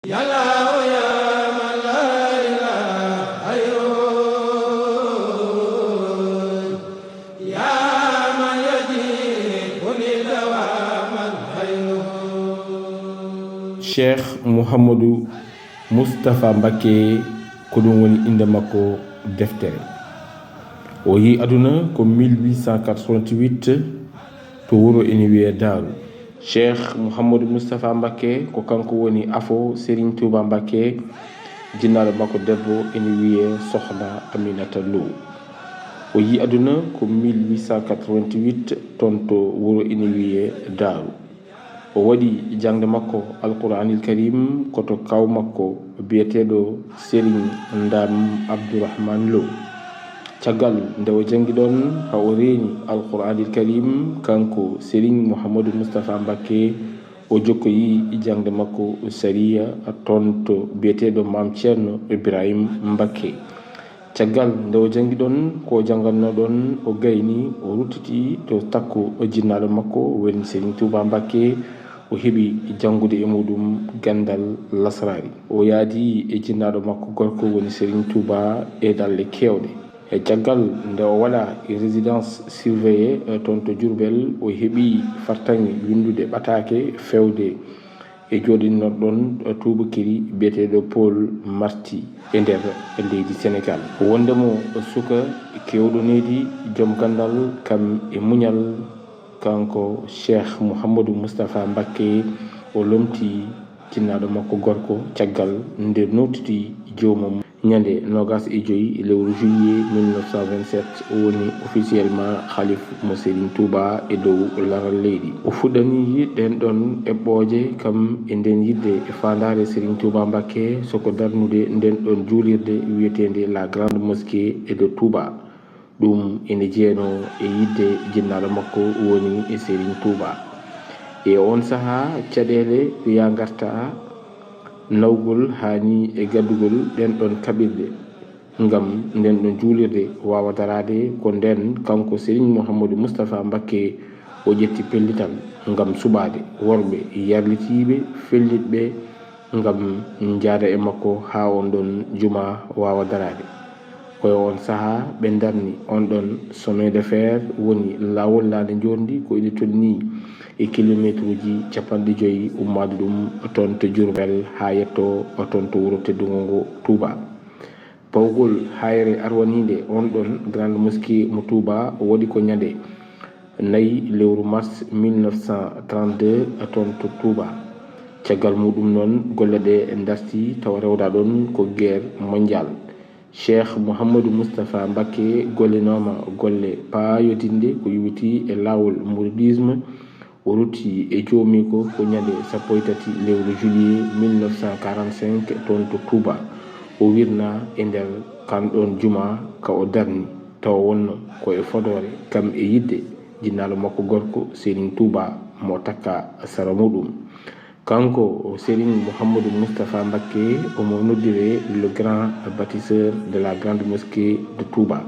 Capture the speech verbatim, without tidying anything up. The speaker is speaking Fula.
يا الله يا من لا إله غيره، يا من يجيبني دواما خيره. Cheikh Mouhamadou Moustapha Mbacké, ko ɗum woni innde makko deftere. O yii aduna ko mille huit cent quatre-vingt-huit to wuro ene wiyee Daaru. Cheikh Mouhamadou Moustapha Mbacké ko kanko woni afo Serigne Touba Mbacké, jinnaaɗo makko debbo ene wiyee Sokhna Aminata Lo. O yii aduna ko mille huit cent quatre-vingt-huit toon to wuro ene wiyee Daaru. O waɗi jaŋde makko Alquraanil Karim ko to kaaw makko biyeteeɗo Serigne Ndam Abdourahmane Lo. Caggal nde o janngi ɗoon haa o reeni Alquraanil Karim, kanko Serigne Mouhamadou Moustapha Mbacké, o jokkoyi jaŋde makko sariya toon to biyeteeɗo Maam Ceerno Ibrahim Mbacké. Caggal nde o janngi ɗoon ko o janngannoo ɗoon, o gayni, o ruttiti to takko jinnaaɗo makko woni Serigne Touba Mbacké, o heɓi janngude e muɗum ganndal lasraari. O yaadi e jinnaaɗo makko gorko woni Serigne Touba e ɗalle keewɗe. E caggal nde o waɗa e résidence surveillée, eh, toon to Diourbel, o heɓi fartaŋŋe winndude ɓataake feewde e jooɗinorɗoon tuubakiri biyeteeɗo Paul Marty e nder leydi Senegaal. Wonde mo suka keewɗo needi, joom ganndal, kam e muñal, kanko Cheikh Mouhamadou Moustapha Mbacké, o lomti jinnaaɗo makko gorko caggal nde nootiti joomum ñande noogas e joy lewru juillet mille neuf cent vingt-sept, o woni officiellement Khalif mo Serigne Touba e dow laral leydi. O fuɗɗani ɗeen ɗoon eɓɓooje kam e ndeen yiɗde e faandaare Serigne Touba Mbacké, soko darnude ndeen ɗoon juulirde wiyeteende La Grande Mosquée de Touba. Ɗum ene jeyanoo e yiɗde jinnaaɗo makko woni e Serigne Touba. E oon sahaa, caɗeele wiya ngarta nawgol haa nii e gaddugol ɗeen ɗoon kaɓirɗe ngam ndeen ɗoon juulirde waawa daraade. Ko ndeen kanko Serigne Mouhamadou Moustapha Mbacké o ƴetti pellital ngam suɓaade worɓe yarlitiiɓe, fellitɓe, ngam njaada e makko haa oon ɗoon jumaa waawa daraade. Ko e oon sahaa ɓe ndarni oon ɗoon chemin de fer, woni laawol laana njoorndi, ko ene tolnii e kilomeetruuji cappanɗe joy, ummaade ɗum toon to Diourbel haa yettoo toon to wuro teddungo ngo Touba. Pawgol haayre arwaniinde oon ɗoon Grande Mosquée mo Touba o waɗi ko ñande nayi lewru mars mille neuf cent trente-deux toon to Touba. Caggal muɗum noon, golle ɗe dartii tawa rewda ɗoon ko guerre mondiale. Cheikh Mouhamadou Moustapha Mbacké gollinooma golle paayodinɗe ko yowitii e laawol mouridisme. O rutti e joomiiko ko ñande sappo e tati lewru juillet mille neuf cent quarante-cinq toon to Touba. O wirnaa e nder kaan ɗoon jumaa ka o darni, tawa wonnoo ko e fodoore kam e yiɗde jinnaaɗo makko gorko Serigne Touba mo takka sara muɗum. Kanko o Serigne Mouhamadou Moustapha Mbacké, omo noddiree le grand bâtisseur de la grande mosquée de Touba.